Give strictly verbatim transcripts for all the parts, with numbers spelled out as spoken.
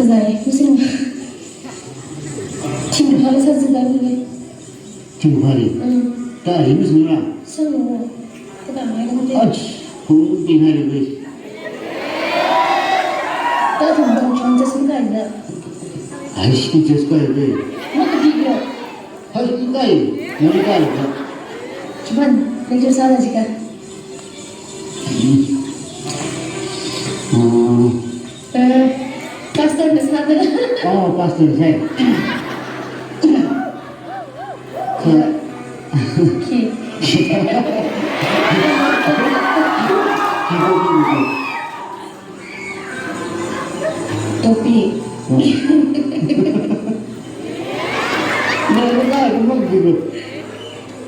Zai, missing. Thingphā sāzāda lei. Thingphāli? Mm. Kha hi missing ra? Sālu. Kha mai nang te. Ach, hung ting hai lei. Kha thingphā chang just kai da. Ai, shi just kai lei. Makabi yo. Hai, ikai, nang ikai ka. Chuman, lecture sāla jika. Hmm. Hmm. Eh, pastor na sāda. Oh, pastor na sāi. Ki. Ki. Topic. Nana kaya kumang dulu.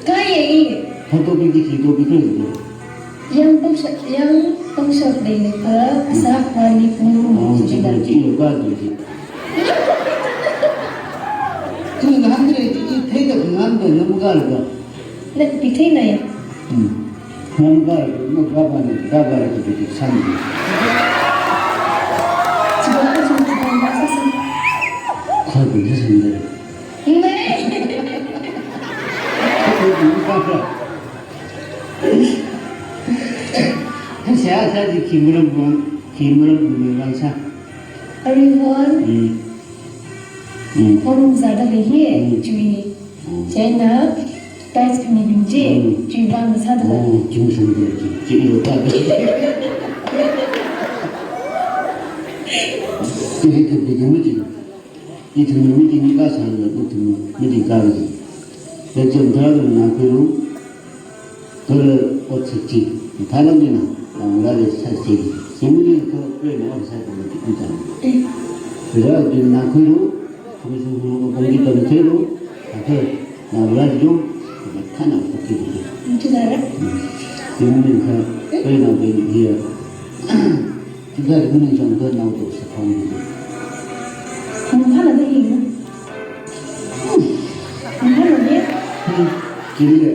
Kaya i. Ha, topic di ki, topic kaya dulu. Yang pangshap, yang pangshap dei ka, sa kwani pun. Oh, jika, jika, kaya dulu. Ini naham dulu, ini thei ka ngan dulu, naham kaya dulu. Nang pithei na ya? Hmm. Nang kaya, nang kaya ni, kaya ni, tu, tu, tu, san. Coba, coba, coba, coba, coba. Kau tu, tu, san, tu. Nai. Kau tu, tu, san, tu. Saya, saya di Kimram pun, Kimram pun orang sa. Everyone. Hmm. Hmm. Home zada lei hi, hmm, chui. Hmm. Chieina, tithes khami bing chi, hmm, chui vang sāda lei. Oh, chungshang de, chi, chi yo ta de. Chi hi kapi kami chi. Ithum meeting ni kasā lo, ithum meeting kasā lo. Lechem thāda na kuru. Kala ot sāchi, thalam nina, nang rāli sāchi. Simili ko kre na ot sāchi na tikun tang. Eh. Kala bin na kuru, kami sungkuru ko bangki tang kuru, ake, nang rāli jong, kana ko kuru. Nchi dara? Simili ko kre na bin dia. Tiga kuru ni jong ko nang to sa phang kuru. Nang kana de yin. Nang kana de. Hmm, kiri.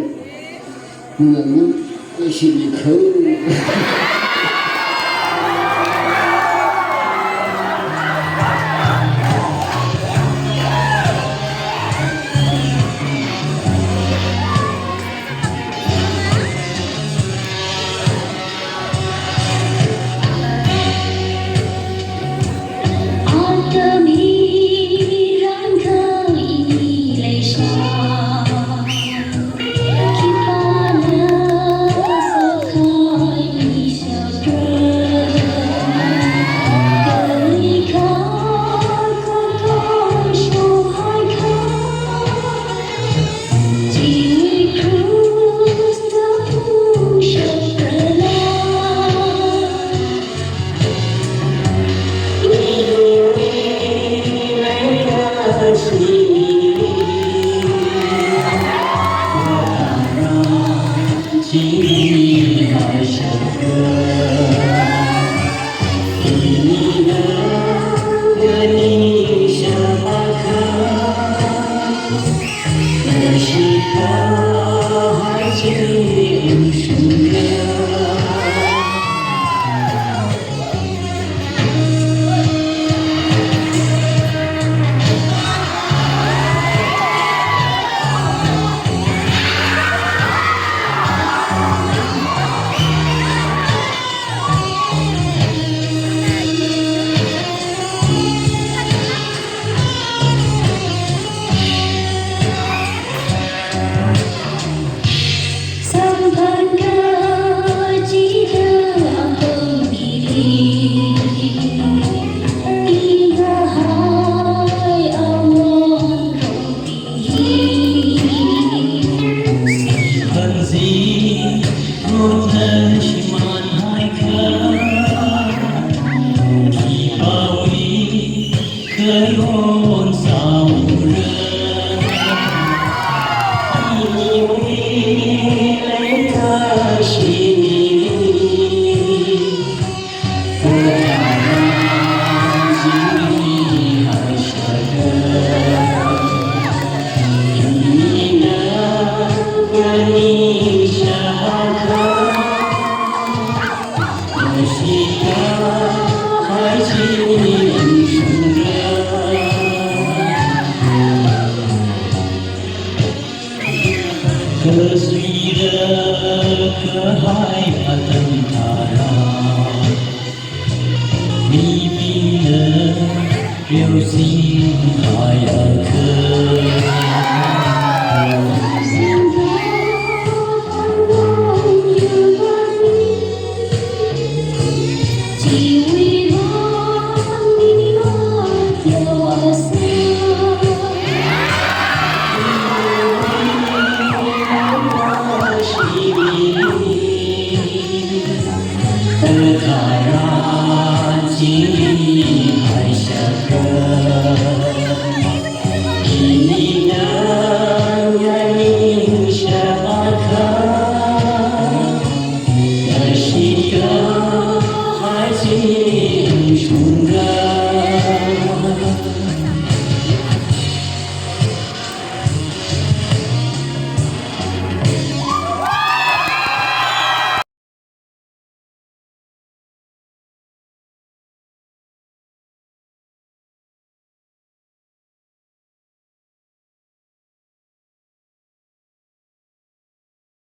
Sing hai akha.